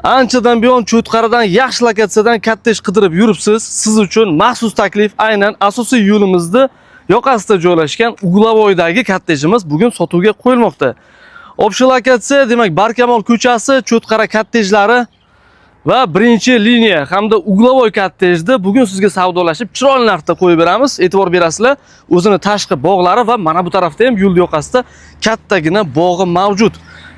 Anchadan buyon Cho'tqaradan yaxshi lokatsiyadan kottej qidirib yuribsiz. Siz uchun maxsus taklif: aynan asosiy yo'limizda yoqasida joylashgan угловой dagi kottejimiz bugun sotuvga qo'yilmoqda. Общий lokatsiya, demak, Barkamol ko'chasi, Cho'tqara kottejlari va birinchi liniya hamda угловой kottejni bugun sizga savdolashib, chiroyli narxda qo'yib beramiz. E'tibor berasizlar, o'zini tashqi bog'lari va mana bu tarafda ham yo'l yoqasida kattagina bog'i mavjud.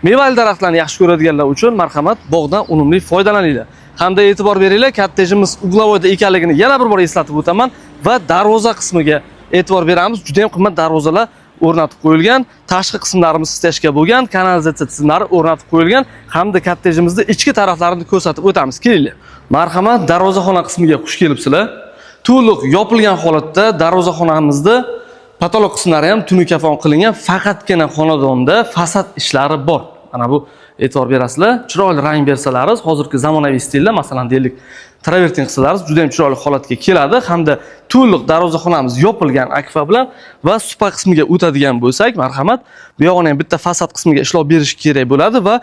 Mevali daraxtlarni yaxshi ko'radiganlar uchun marhamat, bog'dan unumli foydalaninglar. Hamda e'tibor beringlar, kottejimiz угловой da ekanligini yana bir bor eslatib o'taman va darvoza qismiga e'tibor beramiz. Juda ham qimmat darvozalar o'rnatib qo'yilgan, tashqi qismlarimiz стяжка bo'lgan, kanalizatsiya tizimlari o'rnatib qo'yilgan hamda kottejimizni ichki taraflarini ko'rsatib o'tamiz. Kelinglar. Marhamat, darvozaxona qismiga xush kelibsizlar. To'liq yopilgan holatda darvozaxonamizda потолок qismlari ham tunukkafon qilingan, faqatgina xonadonda fasad ishlari bor. Mana bu, e'tibor berasizlar, chiroyli rang bersalaringiz, hozirgi zamonaviy stilda, masalan, deylik, travertin qilsalaringiz, juda ham chiroyli holatga keladi hamda to'liq darvozaxonamiz yopilgan akfa bilan. Va supa qismiga o'tadigan bo'lsak, marhamat, bu yog'ini ham bitta fasad qismiga ishlov berish kerak bo'ladi va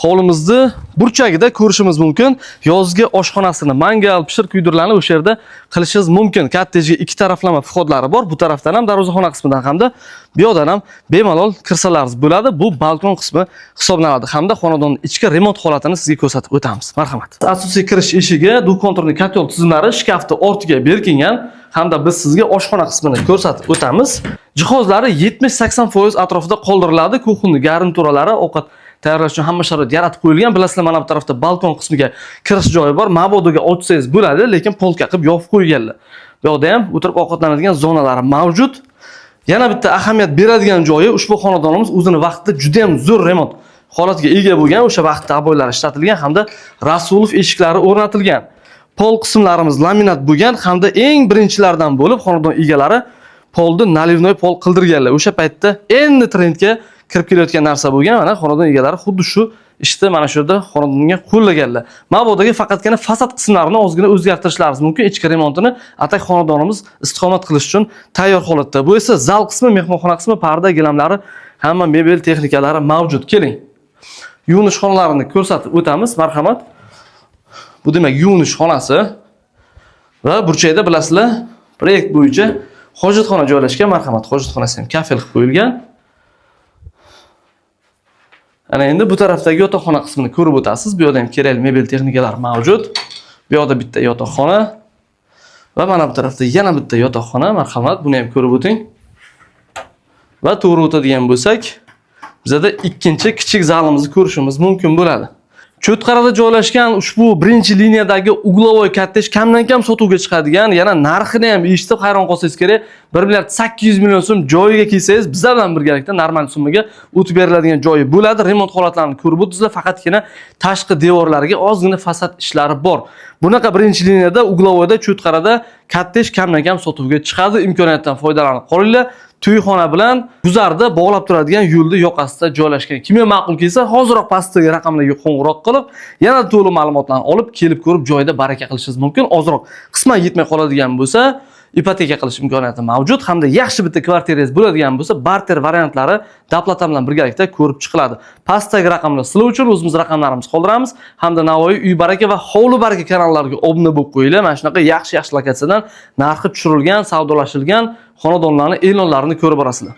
hovlimizni burchagida ko'rishimiz mumkin yozgi oshxonasini, mangal, pishir kuydirlarni o'sha yerda qilishingiz mumkin. Kottejga ikki taraflama вход lari bor. Bu tarafdan ham, darvozaxona qismidan hamda bu yoqdan ham bemalol kirsalaringiz bo'ladi. Bu balkon qismi hisoblanadi hamda xonadonning ichki remont holatini sizga ko'rsatib o'tamiz. Marhamat. Asosiy kirish eshigi, двухконтурный котёл tizimlari shkafni ortiga berkingan hamda biz sizga oshxona qismini ko'rsatib o'tamiz. Jihozlari 70-80% atrofida qoldiriladi. Кухонный garnituralari, ovqat tayyorlash uchun hamma sharoit yaratib qo'yilgan. Bilasizlar, mana bu tarafda balkon qismiga kirish joyi bor. Mabodoga ochsangiz bo'ladi, lekin polka qilib yopib qo'yganlar. Bu yoqda ham o'tirib ovqatlanadigan zonalari mavjud. Yana bitta ahamiyat beradigan joyi, ushbu xonadonimiz o'zini vaqtida juda ham zo'r remont holatiga ega bo'lgan, o'sha vaqtda обой lar ishlatilgan hamda Rasulov eshiklari o'rnatilgan. Pol qismlarimiz laminat bo'lgan hamda eng birinchilardan bo'lib xonadon egalari polni наливной pol qildirganlar. O'sha paytda endi trendga kirib kelayotgan narsa bo'lgan. Mana xonadon egalari xuddi shu ishni mana shu yerda xonadonga qo'llaganlar. Mabodoga faqatgina fasad qismlarini ozgina o'zgartirishlaringiz mumkin, ichki remontini, а так xonadonimiz istiqomat qilish uchun tayyor holatda. Bu esa zal qismi, mehmonxona qismi, parda, gilamlari, hamma mebel texnikalari mavjud. Keling. Yuvinish xonalarini ko'rsatib o'tamiz, marhamat. Bu, demak, yuvinish xonasi va burchakda, bilasizlar, proyekt bo'yicha hojatxona joylashgan. Marhamat, hojatxonasi ham kafel qilib qo'yilgan. Ana endi bu tarafdagi yotoqxona qismini ko'rib o'tasiz. Bu yerda ham kerakli mebel texnikalar mavjud. Bu yoqda bitta yotoqxona va mana bu tarafda yana bitta yotoqxona. Marhamat, buni ham ko'rib o'ting. Va to'g'ri o'tadigan bo'lsak, bizada ikkinchi kichik zalimizni ko'rishimiz mumkin bo'ladi. Cho'tqarada joylashgan ushbu birinchi liniyadagi угловой kottej kamdan kam sotuvga chiqadigan, yana narxini ham eshitib hayron qolsangiz kerak. 1 milliard 800 million so'm. Joyiga kelsangiz, bizlar bilan birgalikda normal summaga o'tib beriladigan joyi bo'ladi. Remont holatlarini ko'rib o'tdingizlar, faqatgina tashqi devorlariga ozgina fasad ishlari bor. Bunaqa birinchi liniyada, угловой da, Cho'tqarada kottej kamdan kam sotuvga chiqadi. Imkoniyatdan foydalanib qolinglar. To'yxona bilan guzarda bog'lab turadigan yo'lni yoqasida joylashgan. Kimga ma'qul kelsa, hoziroq pastdagi raqamlarga qo'ng'iroq qilib, yana to'liq ma'lumotlarni olib, kelib ko'rib, joyida baraka qilishingiz mumkin. Ozroq qisman yetmay qoladigan bo'lsa, ipoteka qilish imkoniyati mavjud hamda yaxshi bitta kvartirangiz bo'ladigan bo'lsa, barter variantlari доплата bilan birgalikda ko'rib chiqiladi. Pastdagi raqamlar sizlar uchun, o'zimiz raqamlarimizni qoldiramiz hamda Navoiy Uy Baraka va Hovli Baraka kanallariga obuna bo'lib qo'yinglar. Mana shunaqa yaxshi-yaxshi lokatsiyadan narxi tushirilgan, savdolashilgan xonadonlarni e'lonlarini ko'rib borasizlar.